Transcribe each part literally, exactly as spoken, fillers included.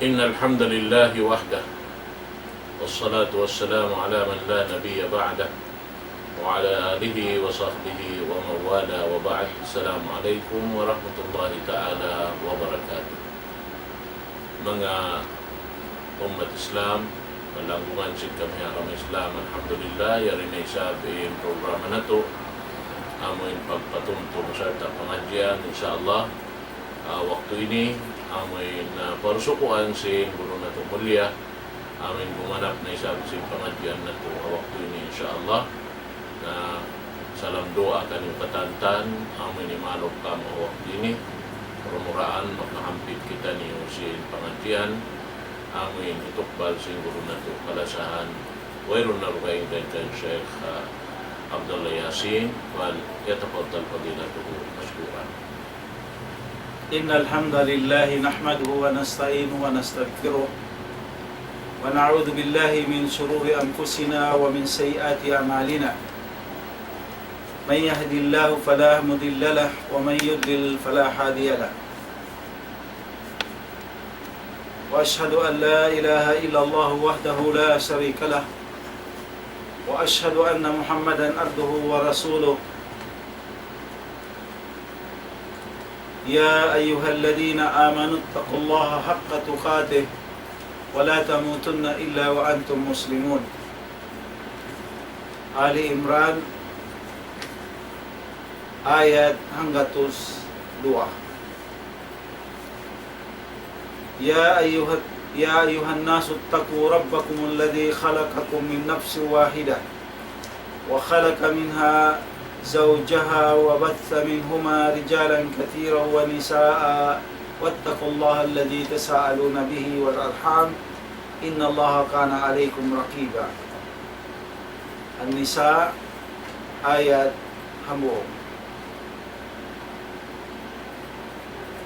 إن الحمد لله وحده، والصلاة والسلام على من لا نبي بعده، وعلى آله وصحبه ومن والاه، وبعد. السلام عليكم ورحمة الله تعالى وبركاته. Manga ummat Islam, malanggungan sin kami agama Islam, alhamdulillah, yari na isab in programa natu', amu in pagpatumtum sarta' pangadjian, insya Allah. Ah, waktu ini, amu in, ah, parusukuan sin guru natu' mulia, amu in gumanap na isab sin pangadjian natu', ah, waktu ini, insya Allah. Na salam duwaa kaniyu katantan, amu in imaluk kamu waktu ini. Mura-murahan makahampit kitaniyu sin pangadjian, amu in hitukbal sin guru natu' kalasahan, wayruun na dugaing dayn kan Sheikh, ah, Abdullah Yasin, فليتفضل فضيلته مشكورا. إن الحمد لله نحمده ونستعينه ونستغفره، ونعوذ بالله من شرور أنفسنا ومن سيئات أعمالنا. من يهد الله فلا مضل له، ومن يضلل فلا هادي له. وأشهد أن لا إله إلا الله وحده لا شريك له، وأشهد أن محمدا عبده ورسوله. يا أيها الذين آمنوا اتقوا الله حق تقاته ولا تموتن إلا وأنتم مسلمون. Ali Imran, ayat hanggatus duwa. يا أيها، يا أيها الناس اتقوا ربكم الذي خلقكم من نفس واحدة وخلق منها زوجها وبث منهما رجالا كثيرا ونساء واتقوا الله الذي تساءلون به والأرحام إن الله كان عليكم رقيبا. An-Nisa, ayat hangpu'.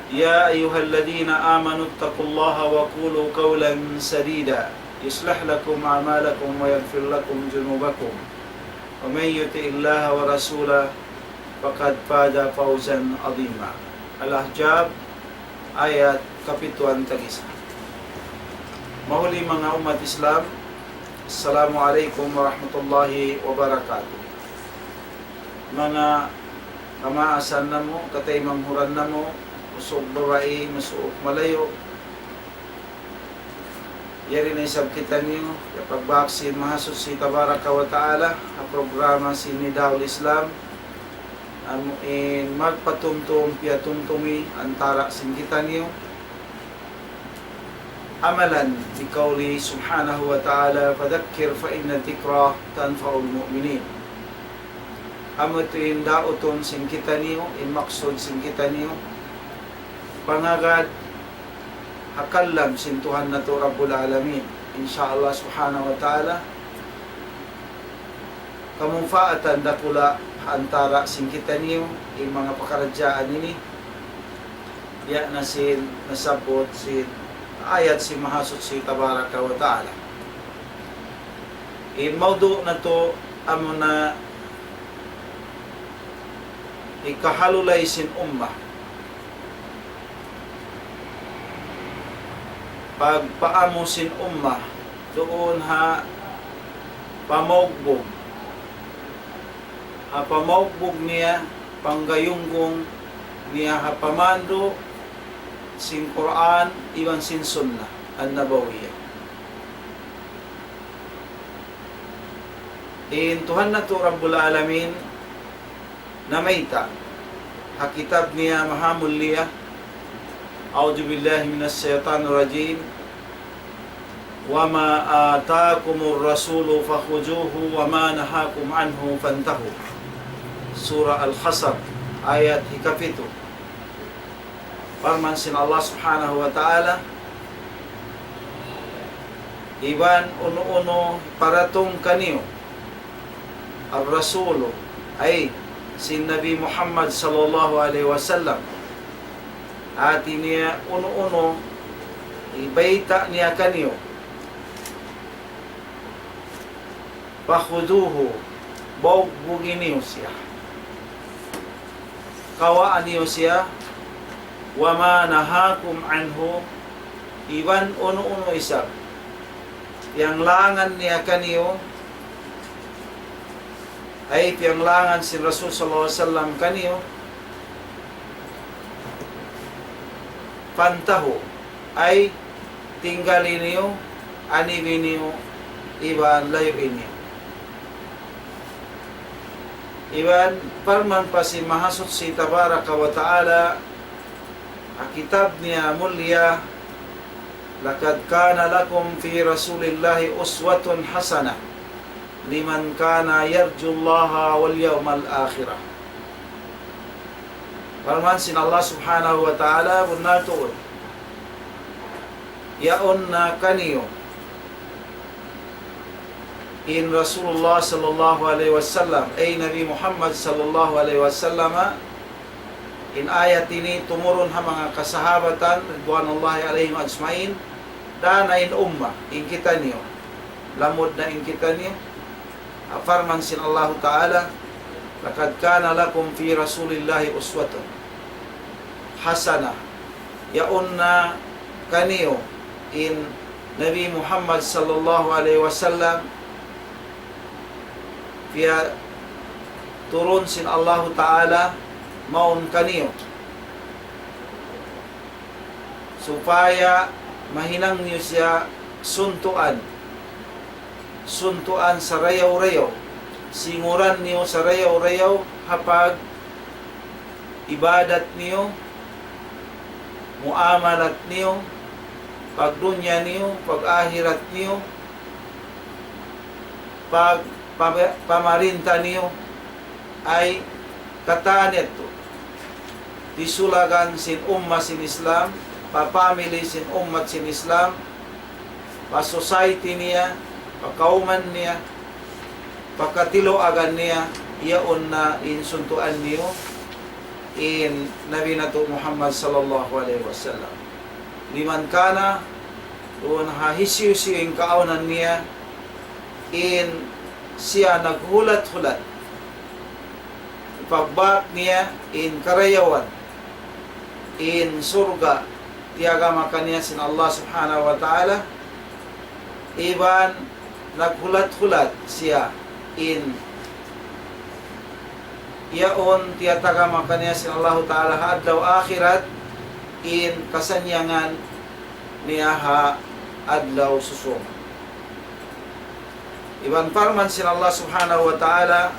يا أيها الذين آمنوا اتقوا الله وقولوا قولا سديدا يصلح لكم أعمالكم ويغفر لكم ذنوبكم ومن يطع الله ورسوله فقد فاز فوزا عظيما. Al-Ahzab, ayat kapituan tag-isa. Mahuli manga ummat Islam, Assalamu alaykum warahmatullahi wabarakatuh. Manga kamaasan namu', kataymanghuran namu', usug babai, masuuk malayu', yari na isab kitaniyu, ya pagbak sin Mahasuchi Tabaraka wa Ta'ala, ha programa sin Nidaul Islam, amu in magpatumtum, piyatumtumi, antara sin kitaniyu. Amalan bi qawli subhanahu wa ta'ala, فذكر فإن الذكرى تنفع المؤمنين. Amu tuud in dautun sin kitaniyu, in maksud sin kitaniyu, pangagad ha kalam sin Tuhan natu' Rabbul Alamin. Insya Allah subhanahu wa ta'ala, kamunpaatan dakula' ha antara sin kitaniyu, in manga pakaradjaan ini, biya' na sin nasabbut sin ayat sin Mahasuchi Tabaraka wa Ta'ala. In mawdu' natu' amuna hikahalulay sin ummah. Pagpaamu sin ummah duun ha pamaugbug. Ha pamaugbug niya, panggayunggung niya ha pamandu' sin Qur'an iban sin Sunnah an-Nabawiyyah. In Tuhan natu' Rabbul Alamin namayta' ha kitab niya mahamulliya, أعوذ بالله من الشيطان الرجيم. وما آتاكم الرسول فخذوه وما نهاكم عنه فانتهوا. Surah Al-Hasr, ayat hikapitu. Parman sin Allah Subhanahu wa Ta'ala, iban unu-unu paratung kaniyu ar-Rasulu, ay, sin Nabi Muhammad sallallahu alayhi wasallam. Hati niya unu-unu hibayta' niya kaniyu. فخذوه, baugbugi niyu siya. Kawaa niyu siya. وما نهاكم عنه, iban unu-unu isab piyanglangan niya kaniyu, ay piyanglangan sin Rasul sallallahu alayhi wasallam kaniyu, فانتهوا, ay tinggali niyu, anibi niyu, iban layui niyu. Iban parman pa sin Mahasuchi Tabaraka wa Ta'ala, ha kitab niya mulliya, لقد كان لكم في رسول الله أسوة حسنة لمن كان يرجو الله واليوم الآخر. Parman sin Allah Subhanahu wa Ta'ala, bunnal tuud, yaun na kaniyu in Rasulullah sallallahu alayhi wasallam, ay Nabi Muhammad sallallahu alayhi wasallam, in ayat ini tumurun ha manga kasahabatan, ridwanullahi alayhim ajma'in, dayn ha in umma, in kitaniyu, lamud na in kitaniyu, parman sin Allahu Ta'ala, لقد كان لكم في رسول الله أسوة حسنة. Yaun na kaniyu in Nabi Muhammad sallallahu alayhi wasallam, piyaturun sin Allahu Ta'ala mawn kaniyu, supaya mahinang niyu siya suntuan, suntuan sarayaw-rayaw, singuran niyu sarayaw-rayaw ha pag-ibadat niyu, muamalat niyu, pagdunya niyu, pag-akhirat niyu, pag-, pag-, pamarinta niyu, ay katan yadtu. Tisulagan sin umma sin Islam, pa family sin ummat sin Islam, pa society niya, pa kawman niya, pa katiluagan niya, yaun na in suntuan niyu in Nabi natu' Muhammad sallallahu alayhi wasallam. لمن كان, duun ha hisiyu-siyu in kaawnan niya, in siya naghulat-hulat, pagbak niya in karayawan, in surga' tiyagama kaniya sin Allah Subhanahu wa Ta'ala, iban naghulat-hulat siya in yaun tiyatagama kaniya sin Allahu Ta'ala ha adlaw akhirat, in kasannyangan niya ha adlaw susūngun. Iban parman sin Allah Subhanahu wa Ta'ala,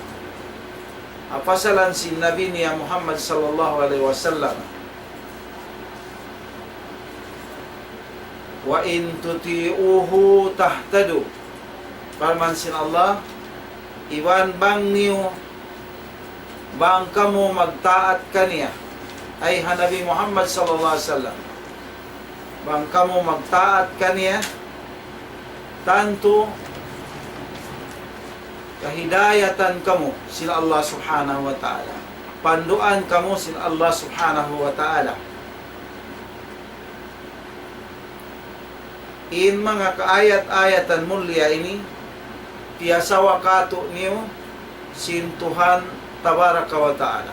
ha pasalan sin Nabi niya Muhammad sallallahu alayhi wasallam, وإن تطيعوه تهتدوا. Parman sin Allah, iban bang niyu, bang kamu magtaat kaniya, ay ha Nabi Muhammad sallallahu alayhi wasallam, bang kamu magtaat kaniya, tantu kahidayatan kamu sin Allah Subhanahu wa Ta'ala. Panduan kamu sin Allah Subhanahu wa Ta'ala. In manga kaayat-ayatan mulliya ini, piyasawa kātu' niyu sin Tuhan Tabaraka wa Ta'ala.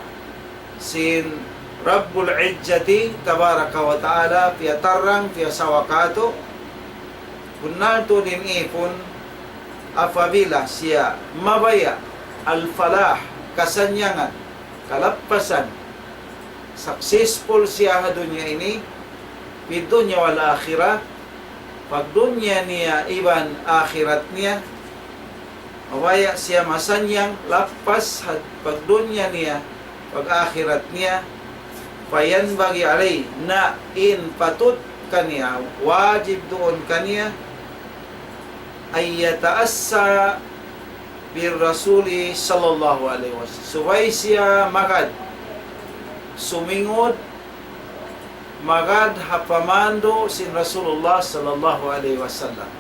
Sin Rabbul Izzati Tabaraka wa Ta'ala, piyatarrang, piyasawa kātu', bunnal tuud in ipun, apabila siya mabaya' al-falah, kasannyangan, kalappasan, successful siya ha dunya ini, في الدنيا والآخرة, pagdunya niya iban akhirat niya, mabaya' siya masannyang lappas ha pagdunya niya, pag-akhirat niya, فينبغي عليه, na in patut kaniya, wajib duun kaniya, أن يتأسى بالرسول صلى الله عليه وسلم. Subay siya magad, sumingud, magad ha pamandu' sin Rasulullah sallallahu alayhi wasallam.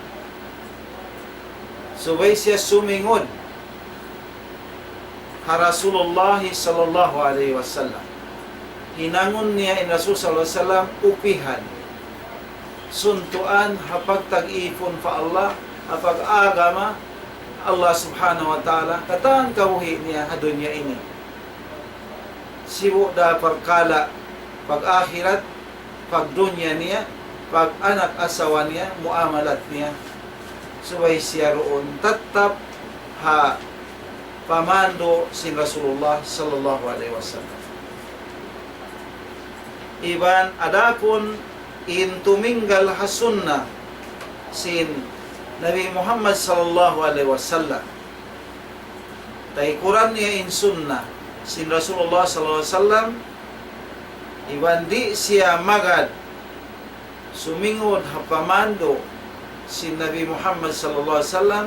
Subay siya sumingud ha Rasulullah sallallahu alayhi wasallam. Hinangun niya in Rasul sallallahu alayhi wasallam upihan, suntuan ha pagtag-ipun pa Allah, ha pag-agama Allah Subhanahu wa Ta'ala, katan kabuhi' niya ha dunya ini. Sibu' da parkala' pag-akhirat, pagdunya niya, pag-anak asawa niya, muamalat niya, subay siya duun tattap ha pamandu' sin Rasulullah sallallahu alayhi wasallam. Iban adapun in tuminggal ha sunna sin Nabi Muhammad sallallahu alayhi wasallam, taykuran niya in sunna sin Rasulullah sallallahu alayhi wasallam, iban di' siya magad sumingud ha pamandu' sin Nabi Muhammad sallallahu alayhi wasallam,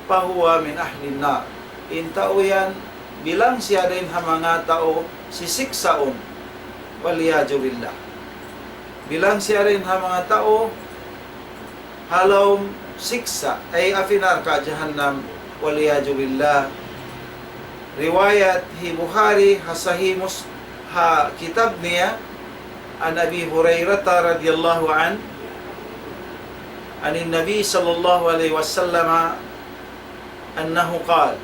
فهو من أهل النار. In tau yan, bilang siya dayn ha manga tau sisiksaun. والعياذ بالله. Bilang siya dayn ha manga tau ha lawm siksa', ay api narka' jahannam, والعياذ بالله. Riwayat hi Bukhari ha Sahih Mus-, ha kitab niya, عن أبي هريرة رضي الله عنه عن النبي صلى الله عليه وسلم أنه قال: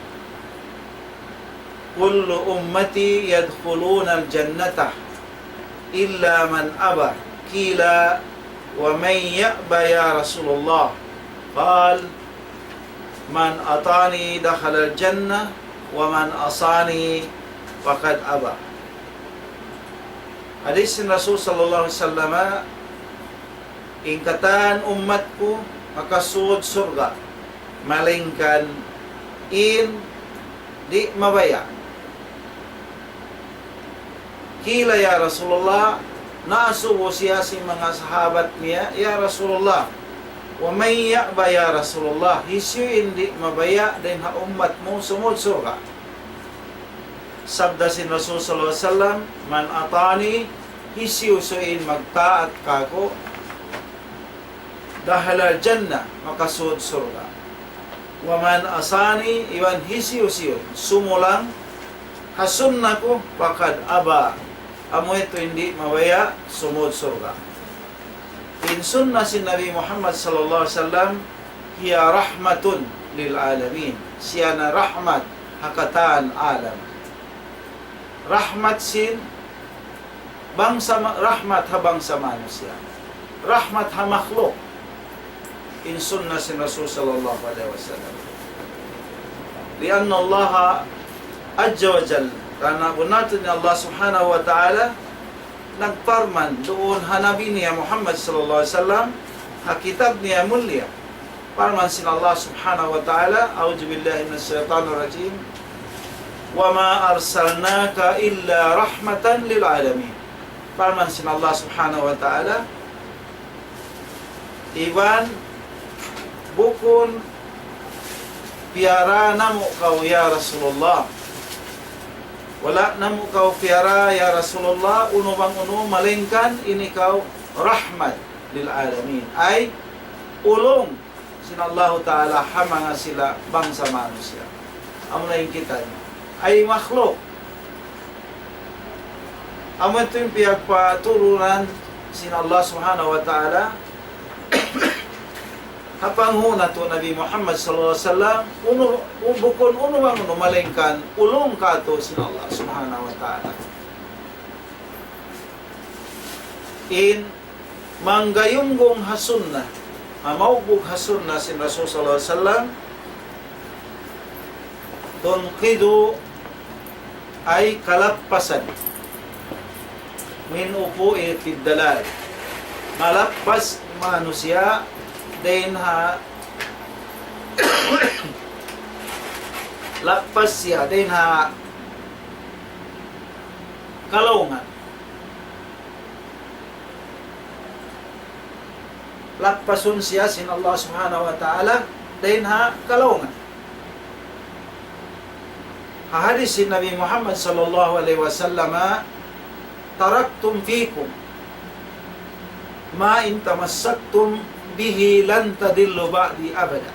كل أمتي يدخلون الجنة إلا من أبى. قيل: ومن يأبى يا رسول الله؟ قال: من أطاعني دخل الجنة ومن عصاني فقد أبى. Hadis sin Rasul sallallahu alayhi wasallam, in katan ummat ku makasud surga', malaingkan in di' mabaya'. قيل يا رسول الله, naasubu siya sin manga sahabat niya, "Ya Rasulullah, ومن يأبى يا رسول الله, hisiyu in di' mabaya' dayn ha ummat mu sumud surga'?" Sabda sin Rasul sallallahu alayhi wasallam, من أطاعني, hisiyu-siyu in magtaat kāku', دخل الجنة, makasud surga'. ومن عصاني, iban hisiyu-siyu sumulang ha sunna ku, فقد أبى, amu yadtu in di' mabaya' sumud surga'. In sunna sin Nabi Muhammad sallallahu alayhi wasallam, هي رحمة للعالمين. Siya na rahmat ha katan alam. Rahmat sin bangsa ma-, rahmat ha bangsa manusiya'. Rahmat ha makhluk. In sunna sin Rasul sallallahu alayhi wasallam. لأن الله عز وجل, karna' bunnal tuud in Allah subhanahu wa ta'ala nagparman duun ha Nabi niya Muhammad sallallahu alayhi wasallam, ha kitab niya mulia. Parman sin Allah subhanahu wa ta'ala, أعوذ بالله من الشيطان الرجيم. وما أرسلناك إلا رحمة للعالمين. Parman sin Allah subhanahu wa ta'ala, iban bukun piyara namu' kaw ya Rasulullah. Wala' namu' kaw piyara ya Rasulullah, unu bang unu, malaingkan in ikaw rahmat lil alamin. Ay, ulung sin Allahu Ta'ala ha manga sila bangsa manusiya'. Amuna in kita ini. Ay makhluk. Amu yadtu in piyagpaturunan sin Allah Subhanahu wa Ta'ala ha panghu' natu' Nabi Muhammad sallallahu alayhi wasallam, unu, bukun unu bang unu, malaingkan ulung kātu' sin Allah Subhanahu wa Ta'ala. In manggayunggung ha sunnah, mamaugbug ha sunnah sin Rasul sallallahu alayhi wasallam, تنقذ, ay kalappasan, من وقوع في الضلال, malappas manusiya' dayn ha, lappas siya dayn ha kalaungan. Lappasun siya sin Allah Subhanahu wa Ta'ala dayn ha kalaungan. Ha hadis sin Nabi Muhammad sallallahu alayhi wasallam, تركت فيكم ما إن تمسكتم به لن تضلوا بعدي أبدا.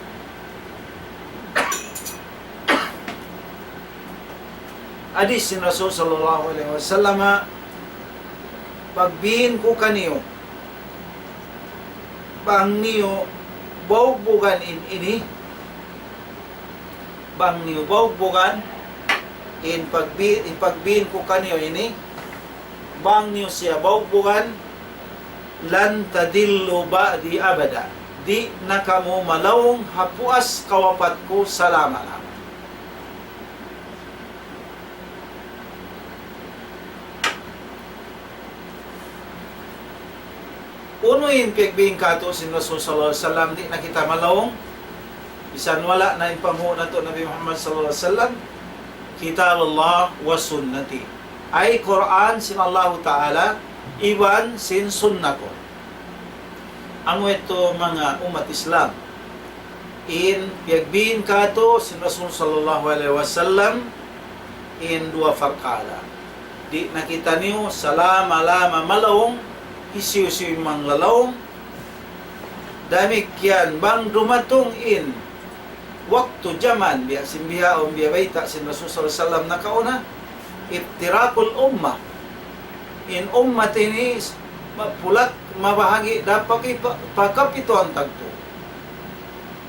Hadis sin Rasul sallallahu alayhi wasallam, pagbin ku kaniyu, bang niyu baugbugan in ini, bang niyu baugbugan in pagbi-, in pagbin ku kaniyu ini, bang niyu siya baugbugan, لن تضلوا بعدي أبدا. Di' na kamu malaung ha puas kawapat ku salama-lama. Unu in piyagbin katu' sin Rasul sallallahu alayhi wasallam, di' na kita malaung, bisan wala' na in panghu' natu' Nabi Muhammad sallallahu alayhi wasallam, كتاب الله وسنتي. Ay Qur'an sin Allahu Ta'ala, iban sin sunna ku. Amu yadtu manga ummat Islam. In piyagbin katu' sin Rasul sallallahu alayhi wasallam, in duwa parkala'. Di' na kitaniyu salama-lama malaung, hisiyu-siyu in manglalaung. Damikkiyan bang dumatung in waktu jaman, biya' sin bihaun, biya' bayta' sin Rasul sallallahu alayhi wasallam nakauna, افتراق الأمة. In ummat ini mapulak, mabahagi', dapat pa, pa kapituan tagtu.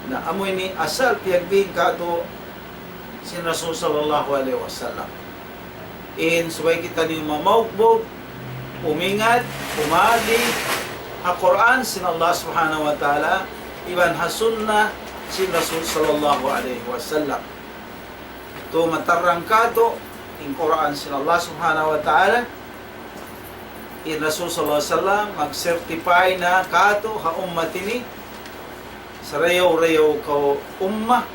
Na amu ini asal piyagbin katu' sin Rasul sallallahu alayhi wasallam. In subay kitaniyu mamaugbug, umingat, umali, ha Qur'an sin Allah Subhanahu wa Ta'ala, iban ha sunnah sin Rasul sallallahu alayhi wasallam. Tuud matarrang katu', in Qur'an sin Allah Subhanahu wa Ta'ala, in Rasul sallallahu alayhi wasallam, mag-certify na katu' ha ummat ini, sarayaw-rayaw kaw umma,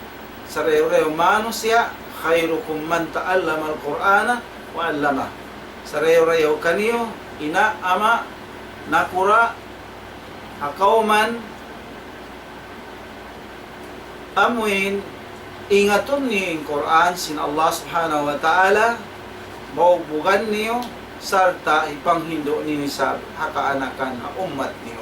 sarayaw-rayaw manusiya', خيركم من تعلم القرآن وعلمه. Sarayaw-rayaw kaniyu, ina', ama', nakura', ha kawman, amuin, ingatun niyu in Qur'an sin Allah Subhanahu wa Ta'ala, maugbugan niyu, sarta' ipanghindu' niyu isab ha kaanakan ha ummat niyu.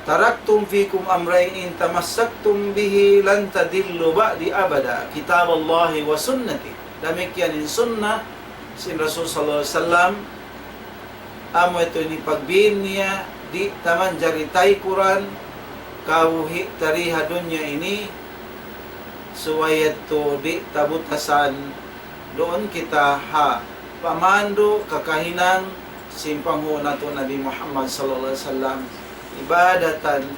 تركت فيكم أمرين إن تمسكتم به لن تضلوا بعدي أبدا، كتاب الله وسنتي. Damikkiyan in sunnah sin Rasul sallallahu alayhi wasallam, amu yadtu in pagbin niya, di' ta manjari taykuran, kabuhi' ta di ha dunya ini, subay yadtu di' ta butasan, duun kita ha pamandu' kakahinang sin panghu' natu' Nabi Muhammad sallallahu alayhi wasallam, عبادة،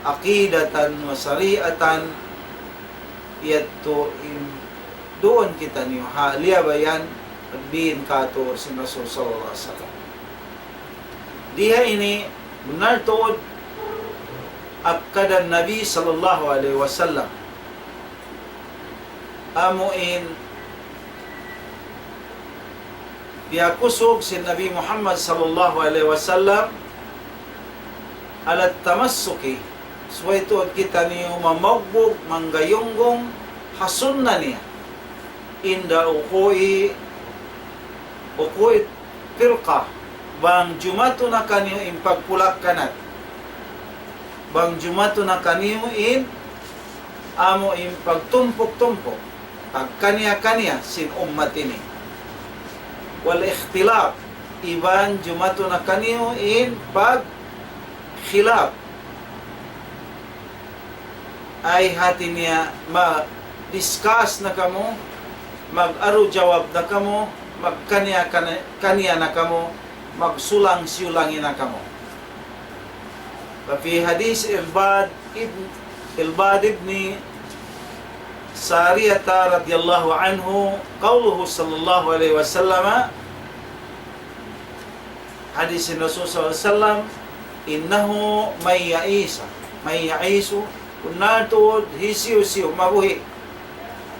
عقيدة، وشريعة, yadtu in duun kitaniyu ha liyabayan, bin katu' sin Rasul sallallahu alayhi wasallam. Di ha ini, bunnal tuud, أكد النبي صلى الله عليه وسلم. Amu in piyakusug sin Nabi Muhammad sallallahu alayhi wasallam, على التمسك, subay tuud kitaniyu mamaugbug, manggayunggung ha sunnah niya. عند وقوع، وقوع الفرقة, bang jumatu na kaniyu in pagpulak-kanat. Bang jumatu na kaniyu in amu in pagtumpuk-tumpuk, pagkaniya-kaniya sin ummat ini. والاختلاف, iban jumatu na kaniyu in pagkhilaf. Ay hati niya, ma-discuss na kamu, mag-aru jawab na kamu, magkaniya-kani-, kaniya na kamu, magsulang-siyulangi na kamu. ففي حديث العرباض ابن، العرباض ابن سارية رضي الله عنه، قوله صلى الله عليه وسلم, hadis sin Rasul sallallahu alayhi wasallam, إنه من يعش، من يعش, bunnal tuud hisiyu-siyu mabuhi',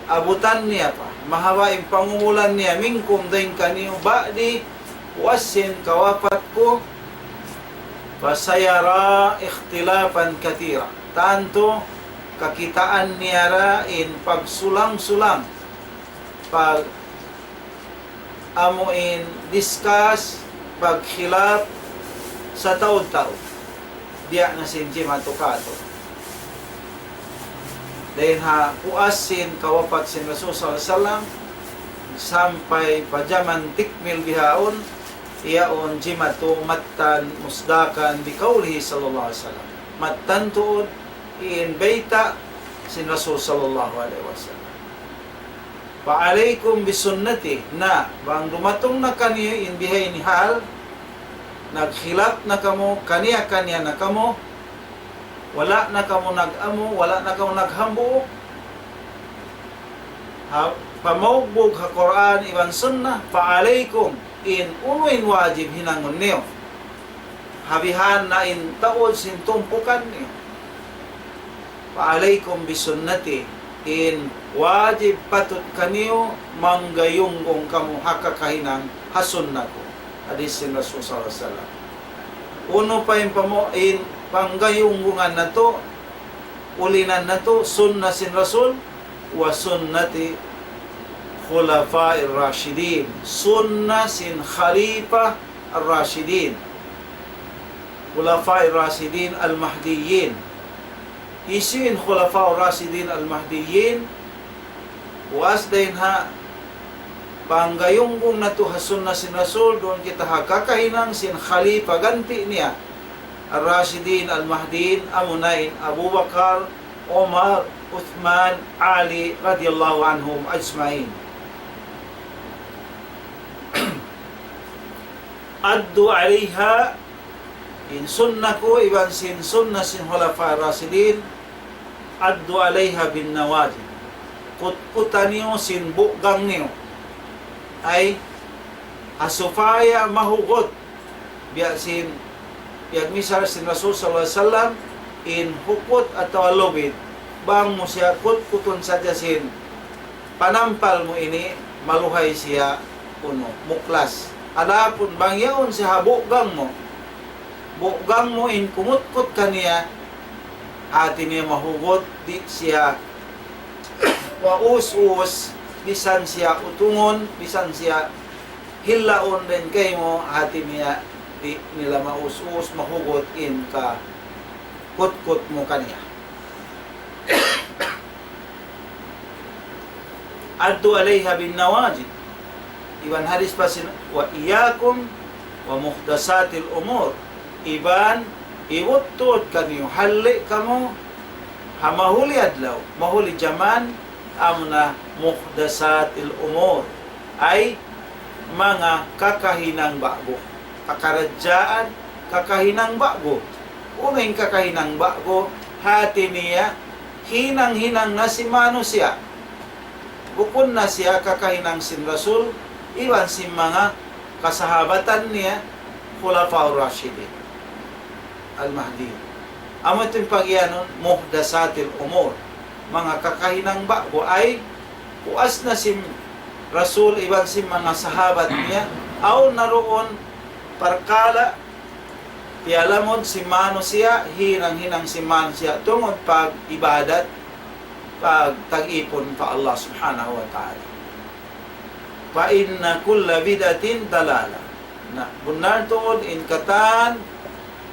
abutan niya pa, mahaba' in pangumulan niya, منكم, dayn kaniyu, بعدي, puas sin kawapat ku, فسيرى اختلافا كثيرا. Tantu kakitaan niya ra in pagsulang-sulang, pag amu in discuss, pagkhilaf, sataud-taud. Biya' na sin jimatu katu'. Dayn ha puas sin kawapat sin Rasul sallallahu alayhi wasallam, sampay pa jaman tikmil bihaun, yaun jimatu mattan مصداقا بقوله صلى الله عليه وسلم. Mattan tuud in bayta' sin Rasul sallallahu alayhi wasallam. فعليكم بسنتي, na, bang dumatung na kaniyu in bihaini hal, nagkhilaf na kamu, kaniya-kaniya na kamu, wala' na kamu nag-amu, wala' na kamu naghambuuk, ha, pamaugbug ha Qur'an iban Sunnah, فعليكم, in unu in wajib hinangun niyu. Ha bihan na in taud sin tumpukan niyu. فعليكم بسنتي, in wajib patut kaniyu manggayunggung kamu ha kakahinang ha sunnah ku. Hadis sin Rasul sallallahu alayhi wasallam. Unu pa in pamo-, in panggayunggungan natu', ulinan natu', sunnah sin Rasul, وسنة الخلفاء الراشدين, sunnah sin Khalifa ar-Rashidin, Khulafa ar-Rashidin al-Mahdiyyin. Hisiyu in Khulafa ar-Rashidin al-Mahdiyyin? Puas dayn ha panggayunggung natu' ha sunnah sin Rasul, duun kita ha kakahinang sin Khalifa ganti' niya, ar-Rashidin al-Mahdiyyin, amuna in Abu Bakar, Umar, Uthman, Ali, radiyallahu anhum ajma'in. عضوا عليها, in sunnah ku iban sin sunnah sin Khulafa Rashidin, عضوا عليها بالنواجذ. Kutkuta niyu sin bukgang niyu. Ay, ha supaya mahugut. Biya' sin, biya' misal sin Rasul sallallahu alayhi wasallam, in hukut atawa lubid, bang mu siya kutkutun sadja sin panampal mu ini, maluhay siya unu, muklas. Adapun bang yaun siya ha bukgang mu, bukgang mu in kumutkut kaniya, hati niya mahugut, di' siya maus-us, bisan siya utungun, bisan siya hilaun dayn kaymu, hati niya di' nila maus-us, mahugut in kakutkut mu kaniya. عضوا عليها بالنواجذ. Iban hadis pa sin, وإياكم ومحدثات الأمور. Iban, iwuttud kaniyu, halli' kamu, ha mahuli adlaw, mahuli jaman, amuna محدثات الأمور. Ay, manga kakahinang ba'gu. Kakaradjaan, kakahinang ba'gu. Unu in kakahinang ba'gu, hati niya, hinang-hinang na sin manusiya'. Bukun na siya kakahinang sin Rasul, iban sin manga kasahabatan niya, Khulafa Rashidin. Al-Mahdi. Amu yadtu in pagiyanun muhdasatil umur. Manga kakahinang ba'gu ay puas na sin Rasul iban sin manga sahabat niya, awn na duun parkala' piyalamud sin manusiya', hinang-hinang sin manusiya' tungud pag-ibadat, pagtag-ipun pa Allah Subhanahu wa Ta'ala. فإن كل بدعة ضلالة. Na, bunnal tuud in katan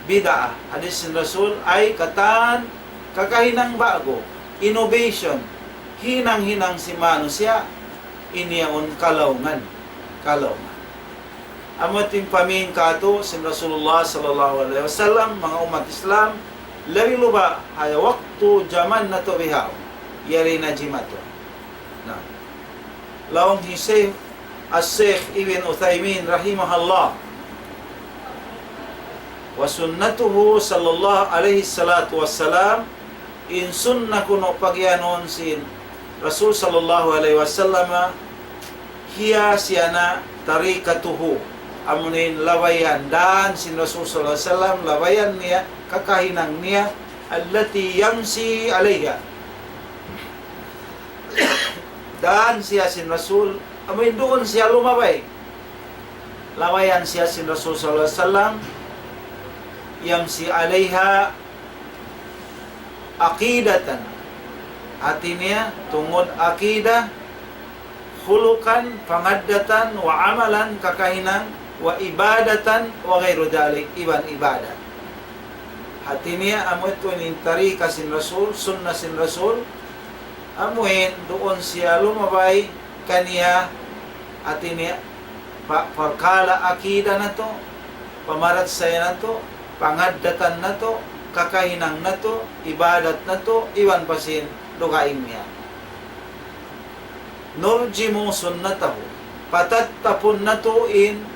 bid'ah. Hadis sin Rasul ay katan kakahinang ba'gu, innovation, hinang-hinang sin manusiya', in yaun kalaungan. Kalaungan. Amu yadtu in pamin kātu' sin Rasulullah sallallahu alayhi wasallam, manga ummat Islam, labi luba' ha waktu jaman natu' bihaun, yari na jimatu. Na. Laung hi Shaykh, Al-Shaykh Ibn Uthaymin rahimahullah, وسنته صلى الله عليه الصلاة والسلام, in sunnah kunu' pagiyanun sin Rasul sallallahu alayhi wasallam, هي siya na طريقته, amuin labayan, dān sin Rasul sallallahu alayhi wasallam, labayan niya, kakahinang niya, التي يمشي عليها. Dān siya sin Rasul, amuin duun siya lumabay. Labayan siya sin Rasul sallallahu alayhi wasallam, يمشي عليها عقيدة. Hati niya, tungud aqidah, خلقا, pangaddatan, وعملا, kakahinang, وعبادة, وغير ذلك, iban ibadat. Hati niya, amu yadtu in tariqa sin Rasul, sunnah sin Rasul, amuin duun siya lumabay kaniya, hati niya, pa-, parkala' akida natu', pamarachaya natu', pangaddatan natu', kakahinang natu', ibadat natu', iban pa sin dugaing niya. نلزم سنته. Patattapun natu' in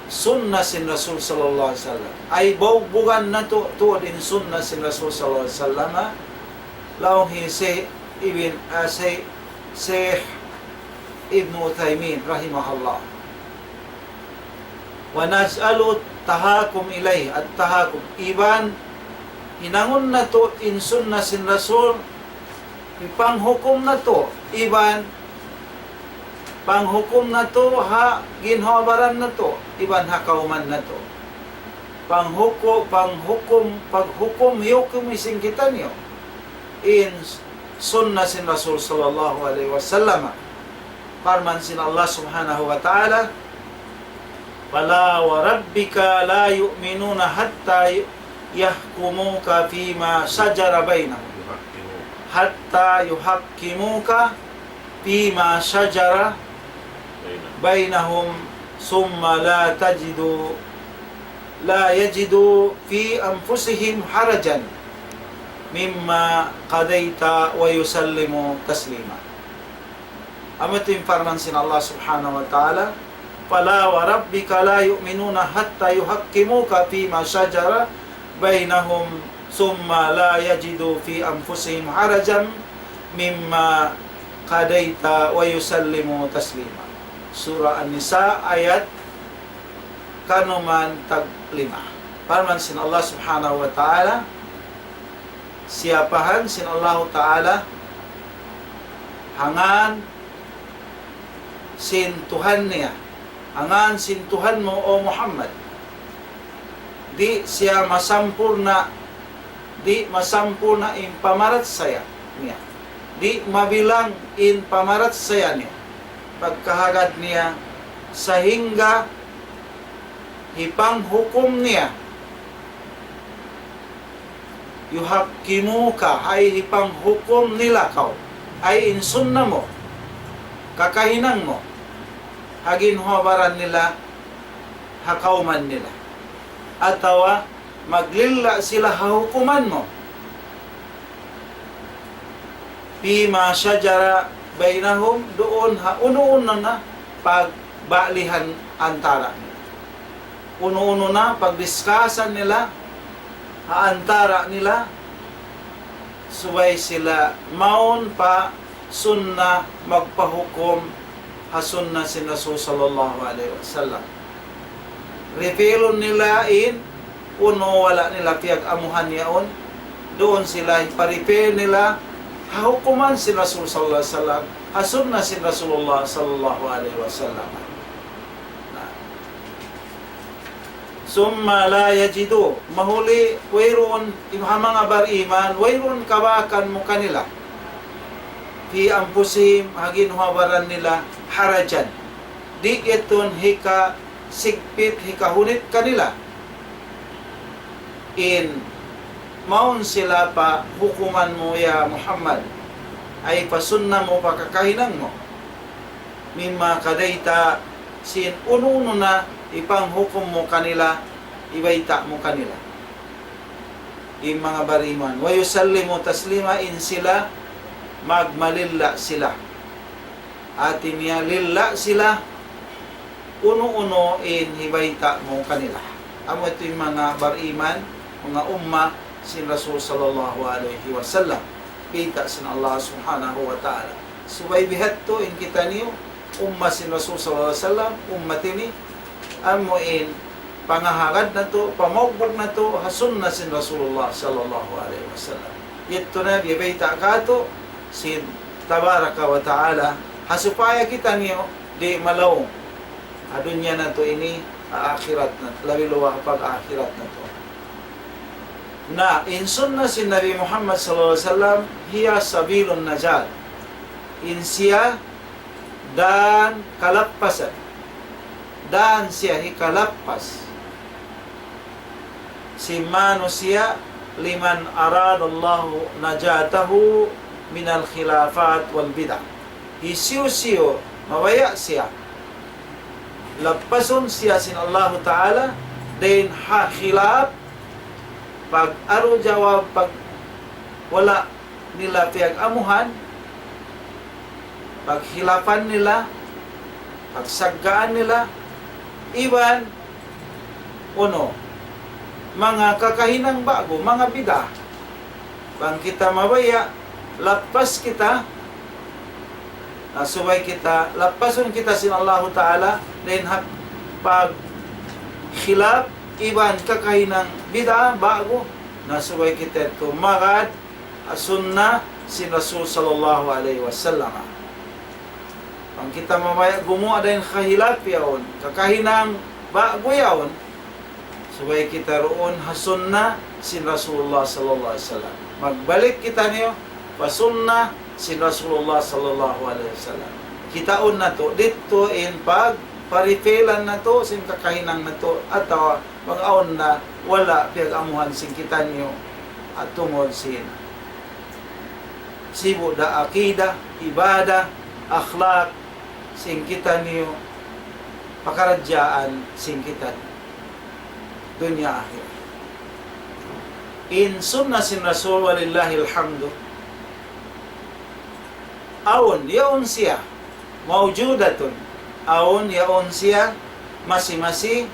sunna sin Rasul sallallahu alayhi wasallam. Ay bugbugan natu' tuud in sunna sin Rasul sallallahu alayhi wasallam. Laung hi Shaykh Ibn, ah, Shaykh, Shaykh Ibn Uthaymin rahimahullah. ونجعل التحاكم إليه، التحاكم. Iban hinangun natu' in sunna sin Rasul, hipanghukum natu', iban panghukum natu' ha ginhawa-baran natu', iban ha kawman natu'. Panghuku-, panghukum, paghukum, hiyukum sin kitaniyu in sunna sin Rasul sallallahu alayhi wasallam. Parman sin Allah subhanahu wa ta'ala, فلا وربك لا يؤمنون حتى يحكموك فيما شجر بينهم. حتى يحكموك فيما شجر بينهم ثم لا تجدوا، لا يجدوا في أنفسهم حرجا مما قضيت ويسلموا تسليما. Amu yadtu in parman sin Allah subhanahu wa ta'ala, فلا وربك لا يؤمنون حتى يحكموك فيما شجر بينهم ثم لا يجدوا في أنفسهم حرجا مما قضيت ويسلموا تسليما. Surah An-Nisa, ayat kanuman tag lima. Parman sin Allah subhanahu wa ta'ala, siyapahan sin Allahu ta'ala ha ngan sin Tuhan niya, ha ngan sin Tuhan mu, O Muhammad. Di' siya masampurna', di' masampurna' in pamarachaya niya. Di' mabilang in pamarachaya niya, pagkahagad niya, sahingga hipanghukum niya. يحكموك, ay hipanghukum nila kaw, ay in sunna mu, kakahinang mu, ha ginhawa-baran nila, ha kawman nila. Atawa maglilla' sila ha hukuman mu. فيما شجر بينهم, duun ha unu-unu na pagba'lihan antara' nila. Unu-unu na pagdiskasan nila ha antara' nila, subay sila mawn pa sunna, magpahukum ha sunna sin Rasul sallallahu alayhi wasallam. Repealun nila in unu wala' nila piyag-amuhan yaun, duun sila hipa-repeal nila ha hukuman sin Rasul sallallahu alayhi wasallam, ha sunna sin Rasulullah sallallahu alayhi wasallam. Na. ثم لا يجدوا, mahuli wayruun, in ha manga bariman, wayruun kabakan mu kanila, في أنفسهم, ha ginhawa-baran nila, حرجا, di' yadtu hikasigpit, hikahunit kanila in mawn sila pa hukuman mu, ya Muhammad, ay pa sunna mu, pa kakahinang mu. مما قضيت, sin unu-unu na hipanghukum mu kanila, hibayta' mu kanila. In manga bariman, ويسلموا تسليما, in sila magmalilla' sila. Hati niya lilla' sila unu-unu in hibayta' mu kanila. Amu yadtu in manga bariman, manga umma sin Rasul sallallahu alayhi wasallam. Bayta' sin Allah subhanahu wa ta'ala. Subay bihadtu in kitaniyu, umma sin Rasul sallallahu alayhi wasallam, ummat ini, amu in pangahagad natu', pamagbug natu', ha sunna sin Rasulullah sallallahu alayhi wasallam. Yadtu na biya' bayta' katu' sin Tabaraka wa Ta'ala, ha supaya kitaniyu di' malaung ha dunya natu' ini, ha akhirat natu', labi luwa' pag-akhirat natu'. Na, in sunna sin Nabi Muhammad sallallahu alayhi wasallam, هي سبيل النجاة. In siya dan kalappasan. Dan siya hikalappas sin manusiya', لمن أراد الله نجاته من الخلافات والبدع. Hisiyu-siyu mabaya' siya, lappasun siya sin Allahu Ta'ala dayn ha khilaf, pag-aru jawab, pag wala' nila piyag-amuhan, pagkhilafan nila, pagsaggaan nila, iban unu, manga kakahinang ba'gu, manga bid'ah. Bang kita mabaya', lappas kita, na subay kita, lappasun kita sin Allahu Ta'ala, dayn ha pagkhilaf iban kakahinang bid'ah, ba'gu, na subay kita tumagad ha sunnah sin Rasul sallallahu alayhi wasallam. Bang kita mabaya' gumuwa' dayn ha khilaf yaun, kakahinang ba'gu yaun, subay kita duun ha sunnah sin Rasulullah sallallahu alayhi wasallam. Magbalik kitaniyu pa sunnah sin Rasulullah sallallahu alayhi wasallam. Kitaun natu', didtu in pagparipilan natu' sin kakahinang natu', atawa bang awn na wala' piyag-amuhan sin kitaniyu, at tungud sin sibu' da aqidah, ibadah, akhlaq, sin kitaniyu, pakaradjaan sin kitaniyu dunya akhirat. In sunnah sin Rasul, walillahil hamdu, awn, yaun siya, mawjudatun, awn, yaun siya, masi-masi,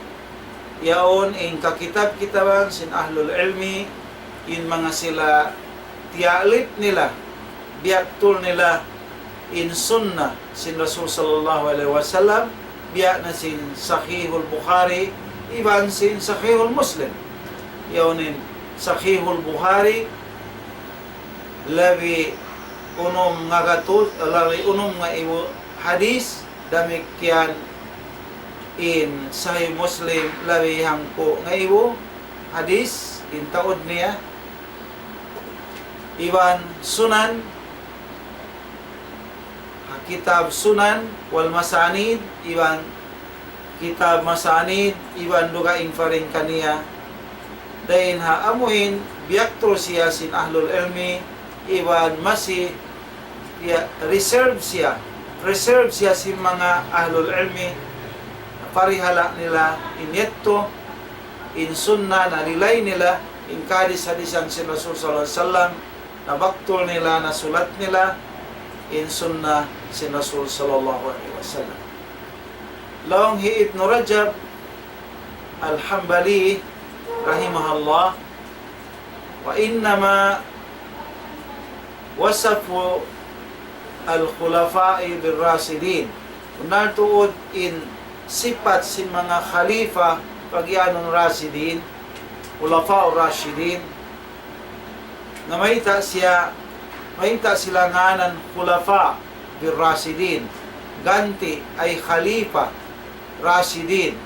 yaun in kakitab-kitaban sin ahlul ilmi, in manga sila tiya'lif nila, biyaktul nila in sunnah sin Rasul sallallahu alayhi wasallam, biya' na sin Sahihul Bukhari, iban sin Sahihul Muslim. Yaun in Sahihul Bukhari, labi unum ngagatus, labi unum ngaibu hadis, damikkiyan in Sahih Muslim, labi hangpu' ngaibu hadis, in taud niya, iban Sunan, ha kitab Sunan wal Masanid, iban kitab Masanid, iban dugaing pa dayn kaniya. Dayn ha amuin biyaktul siya sin ahlul ilmi, iban masi, ya, reserve siya, preserve siya sin manga ahlul ilmi, parihala' nila in yadtu, in sunnah, nalilay nila in kahadis-hadisan sin Rasul sallallahu alayhi wasallam, nabaktul nila, nasulat nila in sunnah sin Rasul sallallahu alayhi wasallam. Laung hi Ibnu Rajab Al-Hambali rahimahullah, وإنما وصف الخلفاء بالراشدين. Bunnal tuud in sipat sin manga khalifa pagiyanun Rashidin, Khulafa Rashidin, na mayta' siya, mayta' sila ngānan Khulafa bir Rashidin, ganti' ay Khalifa Rashidin.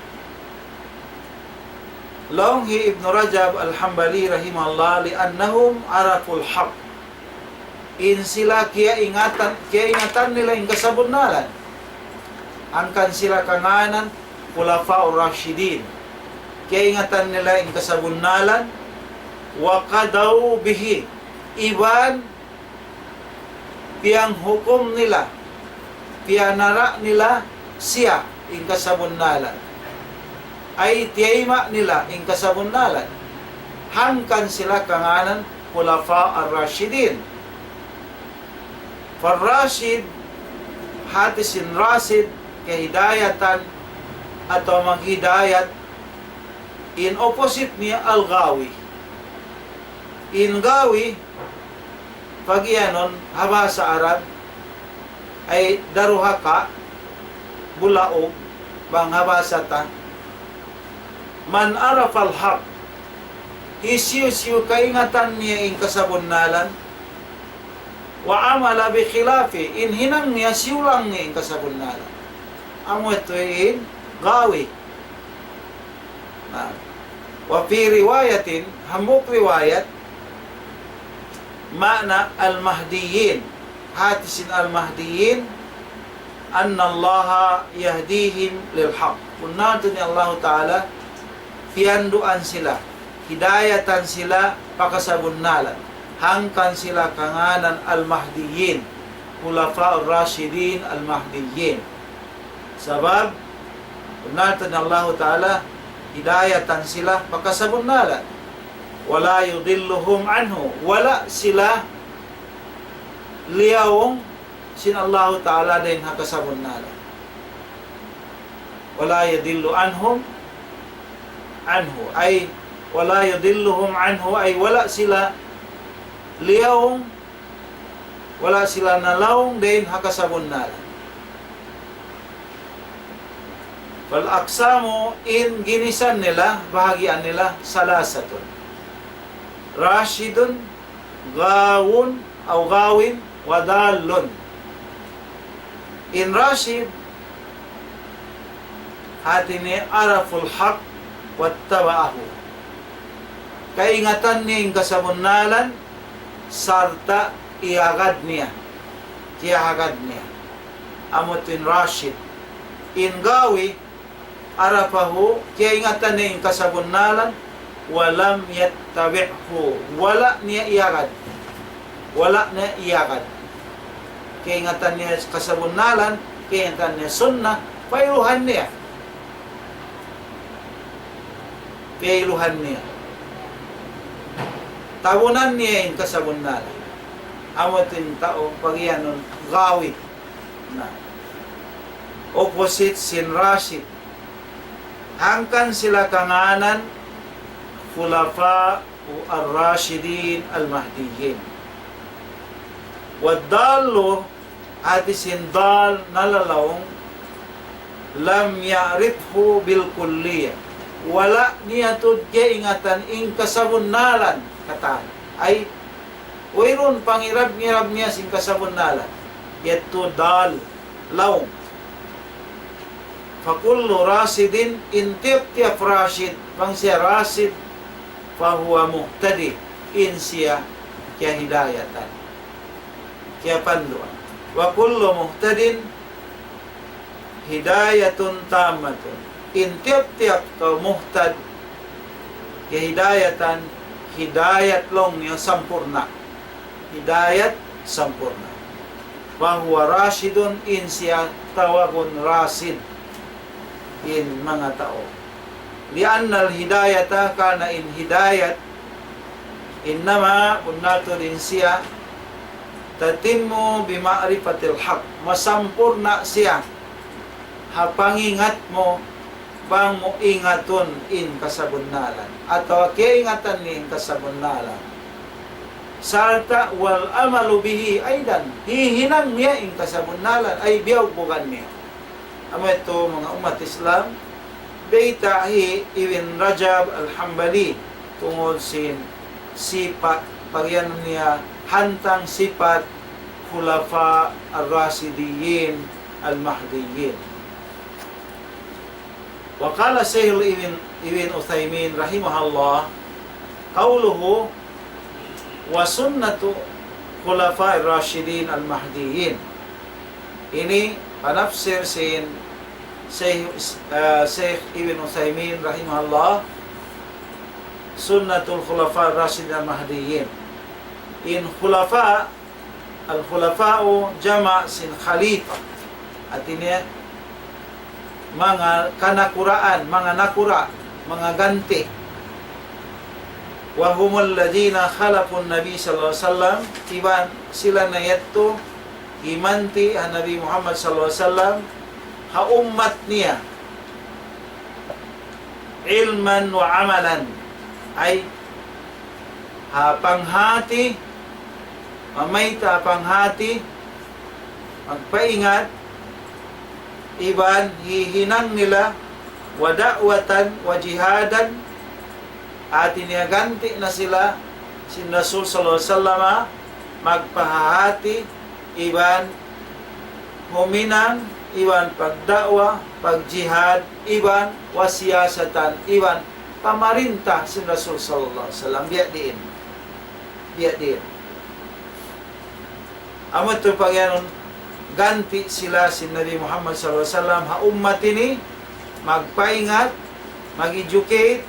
Laung hi Ibnu Rajab Al-Hambali rahimahullah, لأنهم عرفوا الحق. In sila kiyaingatan, kiyaingatan nila in kasabunnalan. Hangkan sila kangānan Khulafa Rashidin. Kiyaingatan nila in kasabunnalan. وقضوا به. Iban piyanghukum nila, piyanara' nila siya in kasabunnalan. Ay tiyayma' nila in kasabunnalan. Hangkan sila kangānan Khulafa Ar-Rashidin. Far-Rashid, hāti sin Rashid, kahidayatan, atawa maghidayat, in opposite niya Al-Ghawi. In Ghawi, pagiyanun ha bahasa Arab, ay daruhaka, bulaug, bang ha bahasa ta. من عرف الحق, hisiyu-siyu kaingatan niya in kasabunnalan, وعمل بخلافه, in hinang niya siyulang niya in kasabunnalan. Amu yadtu in Ghawi. Na, وفي رواية, hambuuk riwayat, معنى المهديين. Hāti sin Al-Mahdiyyin, أن الله يهديهم للحق. Bunnal tuud in Allahu Ta'ala, piyanduan sila, hidayatan sila pa kasabunnalan. Hangkan sila kangānan Al-Mahdiyyin, Khulafa Ar-Rashidin Al-Mahdiyyin. Sabab, bunnal tuud in Allahu Ta'ala, hidayatan sila pa kasabunnalan. ولا يضلهم عنه, wala' sila liyaung sin Allahu Ta'ala dayn ha kasabunnalan. ولا يضل عنهم, عنه, ay ولا يضلهم عنه, ay wala' sila liyaung, wala' sila nalaung dayn ha kasabunnalan. فالأقسام, in ginisan nila, bahagian nila, ثلاثة: راشد, غاو أو غاو, وضال. In rashid, hati niya عرفوا الحق واتبعوه. Kaingatan niya in kasabunnalan, sarta' iyagad niya, kiyahagad niya. Amu tuud in rashid. In gawi, عرفه, kiyaingatan niya in kasabunnalan, ولم يتبعه, wala' niya iyagad. Wala' niya iyagad. Kiyaingatan niya kasabunnalan, kiyaingatan niya sunnah, pailuhan niya. Pailuhan niya. Tabunan niya in kasabunnalan. Amu tuud in tau pagiyanun gawi. Na. Opposite sin rashid. Hangkan sila kangānan خلفاء الراشدين المهديين. والضال, hati sin dal, nalalaung, لم يعرفه بالكلية. Wala' niya tuud kaingatan in kasabunnalan katan. Ay, wayruun pangirab-ngirab niya sin kasabunnalan. Yadtu dal, laung. فكل راشد, in tiyap-tiyap rashid, bang siya rashid, فهو مهتد, in siya kiyahidayatan, kiyapanduan. وكل مهتد هداية تامة, in tiyap-tiyap kaw muhtad, kiyahidayatan, hidayat laung niya sampurna'. Hidayat sampurna'. فهو راشد, in siya tawagun rashid in manga tau. لأن الهداية, karna' in hidayat, إنما, bunnal tuud in siya, تتم بمعرفة الحق, masampurna' siya ha pangingat mu, bang mu ingatun in kasabunnalan, atawa kaingatan niya in kasabunnalan. Sarta' والعمل به أيضا, hihinang niya in kasabunnalan, ay biyugbugan niya. Amu yadtu manga ummat Islam, bayta' hi Ibn Rajab Al-Hambali tungud sin sipat, pagiyanun niya hantang sipat Khulafa Ar-Rashidin Al-Mahdiyyin. وقال شيخ ابن، ابن عثيمين رحمه الله، قوله: وسنة الخلفاء الراشدين المهديين. Ini panafsir sin Shaykh, ah, Shaykh Ibn Uthaymin rahimahullah, سنة الخلفاء الراشدين المهديين. In khulafa, al-khulafa'u jama' sin khalifa. Hati niya, manga kanakuraan, manga nakura', manga ganti'. وهم الذين خلفوا النبي صلى الله عليه وسلم, iban sila na yadtu himanti' ha Nabi Muhammad sallallahu alayhi wasallam, ha ummat niya, علما وعملا, ay ha panghati, mamayta' ha panghati, magpaingat, iban hihinang nila, ودعوة وجهادا, hati niya ganti' na sila sin Rasul sallallahu alayhi wasallam, magpahahati, iban huminang, iban pagda'wa, pagjihad, iban وسياسة, iban pamarinta sin Rasul sallallahu alayhi wasallam. Biya' diin. Biya' diin. Amu yadtu pagiyanun, ganti' sila sin Nabi Muhammad sallallahu alayhi wasallam ha ummat ini, magpaingat, mag-educate,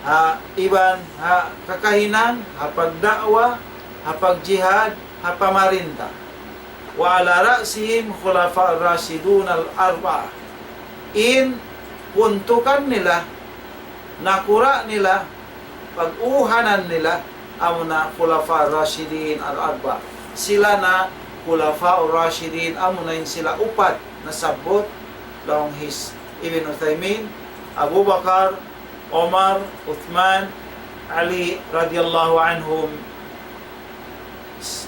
ha iban ha kakahinang, ha pagda'wa, ha pagjihad, ha pamarinta. وعلى رأسهم خلفاء الراشدون الأربعة. In puntukan nila, nakura' nila, pag-uhanan nila, amuna Khulafa Rashidin al-Arba. Sila na Khulafa Rashidin, amuna in sila upat nasabbut, laung hi Ibn Uthaymin, Abu Bakar, Umar, Uthman, Ali radiyallahu anhum,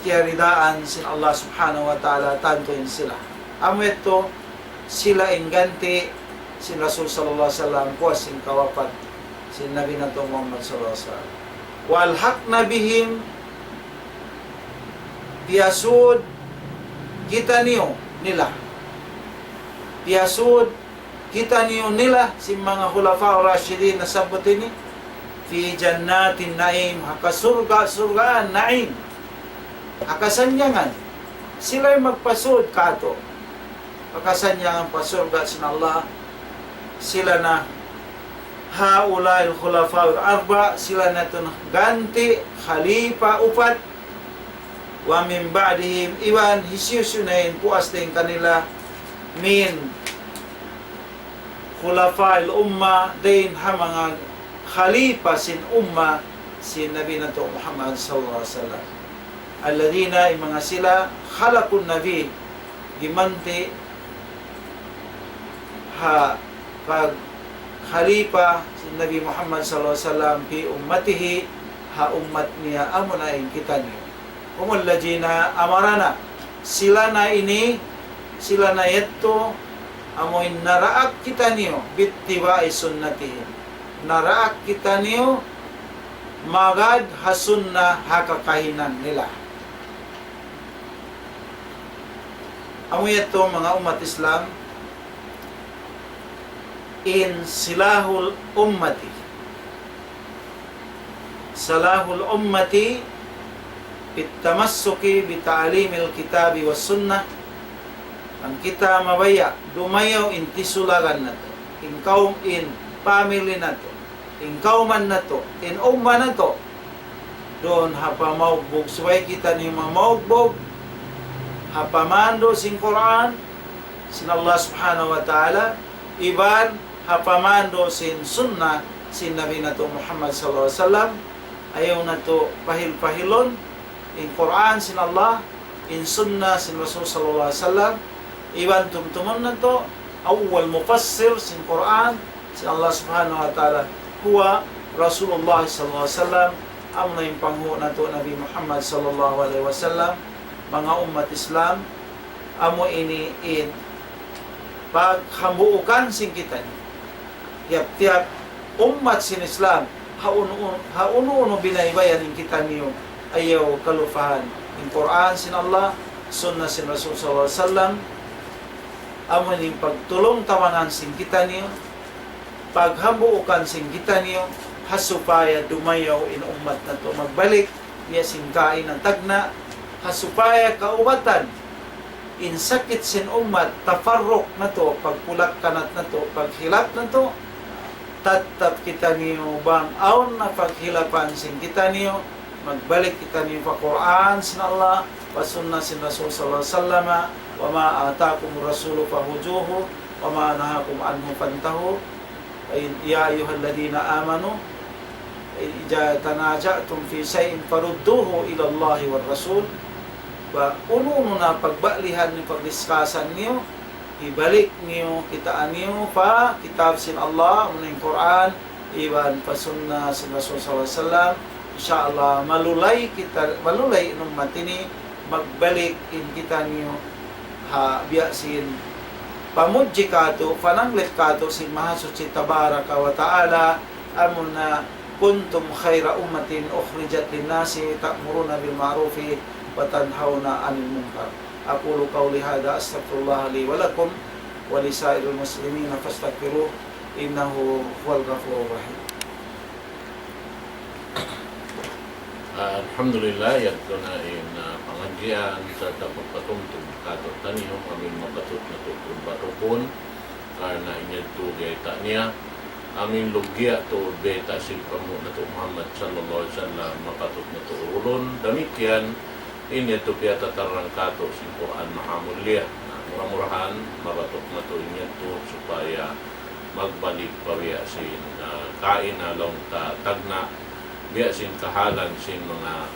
kiyaridaan sin Allah subhanahu wa ta'ala tantu in sila. Amu yadtu sila in ganti' sin Rasul sallallahu alayhi wasallam, puas sin kawapat sin Nabi natu' Muhammad sallallahu alayhi wasallam. وألحقنا بهم, piyasud kitaniyu nila. Piyasud kitaniyu nila sin manga khulafa rashidin nasabbut ini, في جنات النعيم, ha kasurga'-surgaan na'im, ha kasannyangan. Sila'y magpasud kātu' ha kasannyangan pa surga' sin Allah. Sila na هؤلاء الخلفاء الأربعة, sila na yadtu ganti' khalifa upat, ومن بعدهم, iban hisiyu-siyu na in puas dayn kanila, من خلفاء الأمة, dayn ha manga khalifa sin umma sin Nabi natu' Muhammad sallallahu alayhi wasallam. الذين, in manga sila, خلفوا النبي, gimanti' ha pagkhalifa sin Nabi Muhammad sallallahu alayhi wasallam في أمته, ha ummat niya, amuna in kitaniyu. هم الذين أمرنا, sila na ini, sila na yadtu, amu in naraak kitaniyu, باتباع سنتهم. Naraak kitaniyu magad ha sunnah ha kakahinang nila. Amu yadtu manga ummat Islam, in صلاح الأمة, صلاح الأمة بالتمسك بتعليم الكتاب والسنة. Bang kita mabaya' dumayaw in tisulagan natu', in kawm, in family natu', in kawman natu', in umma natu', duun ha pamaugbug, subay kitaniyu mamaugbug ha pamandu' sin Qur'an sin Allah subhanahu wa ta'ala, iban ha pamandu' sin sunnah sin Nabi natu' Muhammad sallallahu alayhi wasallam. Ayaw natu' pahil-pahilun in Qur'an sin Allah, in sunnah sin Rasul sallallahu alayhi wasallam, iban tumtumun natu', awwal mufassir sin Qur'an sin Allah subhanahu wa ta'ala, هو رسول الله صلى الله عليه وسلم, amuna in panghu' natu' Nabi Muhammad sallallahu alayhi wasallam. Manga ummat Islam, amu ini in paghambuukan sin kitaniyu. Tiyap-tiyap ummat sin Islam, ha unu-, ha unu-unu binaybayan in kitaniyu, ayaw kalupahan in Qur'an sin Allah, sunnah sin Rasul sallallahu alayhi wasallam, amu in pagtulung-tawanan sin kitaniyu, paghambuukan sin kitaniyu, ha supaya dumayaw in ummat natu' magbalik, biya' sin kaina tagna', ha supaya kaubatan in sakit sin ummat, tafarruq natu', pagpulak-kanat natu', paghilap natu', tattap kitaniyu bang awn na paghilapan sin kitaniyu, magbalik kitaniyu pa Qur'an sin Allah, pa sunnah sin Rasul sallallahu alayhi wasallam, وما آتاكم الرسول فخذوه وما نهاكم عنه فانتهوا. يا أيها الذين آمنوا إذا تنازعتم في شيء فردوه إلى الله والرسول. Bang unu-unu na pagbalihan niyu, pagdiskasan niyu, ibalik niyu, kitaa niyu pa kitab sin Allah, amuna in Qur'an, iban pa sunnah sin Rasul sallallahu alayhi wasallam. Insya Allah, malulay kita, malulay in ummat ini, magbalik in kitaniyu ha biya' sin pamudji kātu', pananglit kātu' sin Mahasuchi Tabaraka wa Ta'ala, amuna كنتم خير أمة أخرجت للناس تأمرون بالمعروف وتنهون عن المنكر. أقول قولي هذا أستغفر الله لي ولكم ولسائر المسلمين فاستغفروه إنه هو الغفور الرحيم. Ah, alhamdulillah, yadtu na in, ah, pangadjian sarta' pagpatumtum kātu'niyu, amu in mapatut natu' batukun, karna' in yadtu biyayta' niya, amu in lugya' tuud biyayta' sin panghu' natu' Muhammad sallallahu alayhi wasallam, mapatut natu' urulun, damikkiyan, in yadtu piyatatarrang kātu' sin Qur'an mahamulliya. Na, mura-murahan, mabatuk natu' in yadtu supaya magbalik pa biya' sin, ah, kaina laung ta tagna', biya' sin kahalan sin manga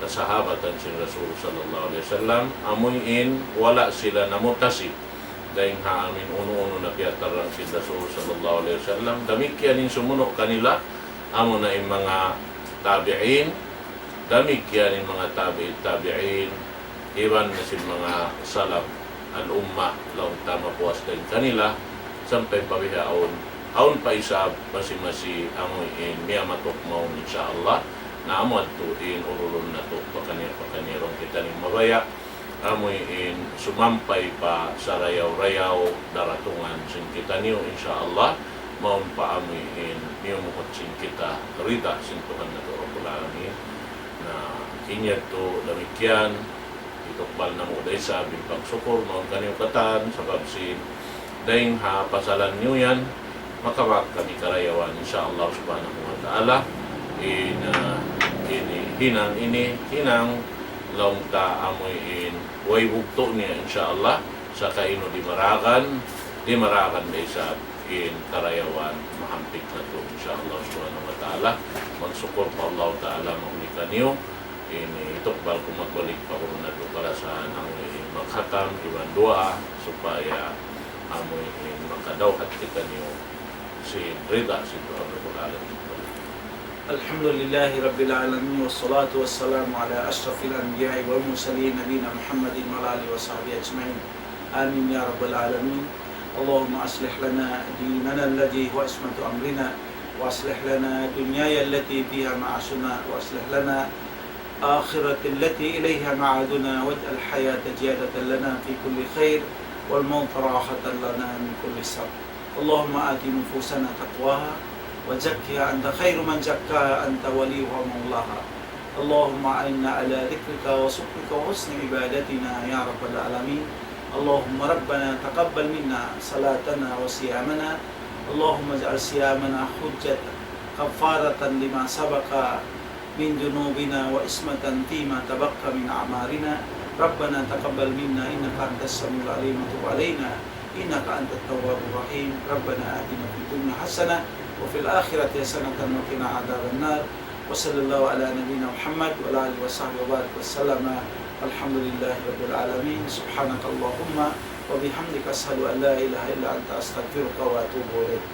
kasahabatan sin Rasul sallallahu alayhi wasallam, amu in wala' sila namutasi Dayng ha amu in unu-unu na piyatarrang sin Rasul sallallahu alayhi wasallam. Damikkiyan in sumunu' kanila, amuna in manga tabi'in, damikkiyan in manga tabi'it tabi'in, iban na sin manga salaf al-ummah, laung ta mapuas dayng kanila, sampay pa bihaun, awn pa isab, masi-masi amu in miyamatuk mawn, insya Allah, na amu yadtu in urulun natu', pakaniya-pakaniya laung kitaniyu mabaya', amu in sumampay pa sarayaw-rayaw daratungan sin kitaniyu, insya Allah, mawn pa amu in miyumuhut sin kita rida sin Tuhan natu' Rabbul Alamin. Na, in yadtu damikkiyan, hitukbal namu' da isab in pagsukur mawn kaniyu katan, sabab sin dayng ha pasalan niyu yan, makabak kami karayawan, insya Allah subhanahu wa ta'ala. In, ah, ini, hinang ini, hinang laung ta amu in way bugtu' niya, insya Allah, saka inu dimaragan, dimaragan da isab in karayawan mahampit natu', insya Allah subhanahu wa ta'ala. Magsukur pa Allah ta'ala, mahuli kaniyu, ini hitukbal ku magbalik pa guru natu' kalasahan amu in magkhatam iban duwaa supaya amu in makadawhat kitaniyu sin rida sin Tuhan Rabbul Alamin. الحمد لله رب العالمين، والصلاة والسلام على أشرف الأنبياء والمرسلين نبينا محمد وعلى آله وصحبه أجمعين. آمين يا رب العالمين. اللهم أصلح لنا ديننا الذي هو عصمة أمرنا، وأصلح لنا دنيانا التي فيها معاشنا، وأصلح لنا الآخرة التي إليها معادنا، واجعل الحياة زيادة لنا في كل خير، والموت راحة لنا من كل شر. اللهم آت نفوسنا تقواها، وزكها أنت خير من زكاها، أنت وليها ومولاها. اللهم أعنا على ذكرك وشكرك وحسن عبادتنا يا رب العالمين. اللهم ربنا تقبل منا صلاتنا وصيامنا. اللهم اجعل صيامنا حجة كفارة لما سبق من ذنوبنا وعصمة فيما تبقى من أعمارنا. ربنا تقبل منا إنك أنت السميع العليم وتب علينا إنك أنت التواب الرحيم. ربنا آتنا في الدنيا حسنة وفي الآخرة حسنة وقنا عذاب النار. وصلى الله على نبينا محمد وعلى آله وصحبه وبارك وسلم. الحمد لله رب العالمين. سبحانك اللهم وبحمدك، أشهد أن لا إله إلا أنت، أستغفرك وأتوب إليك.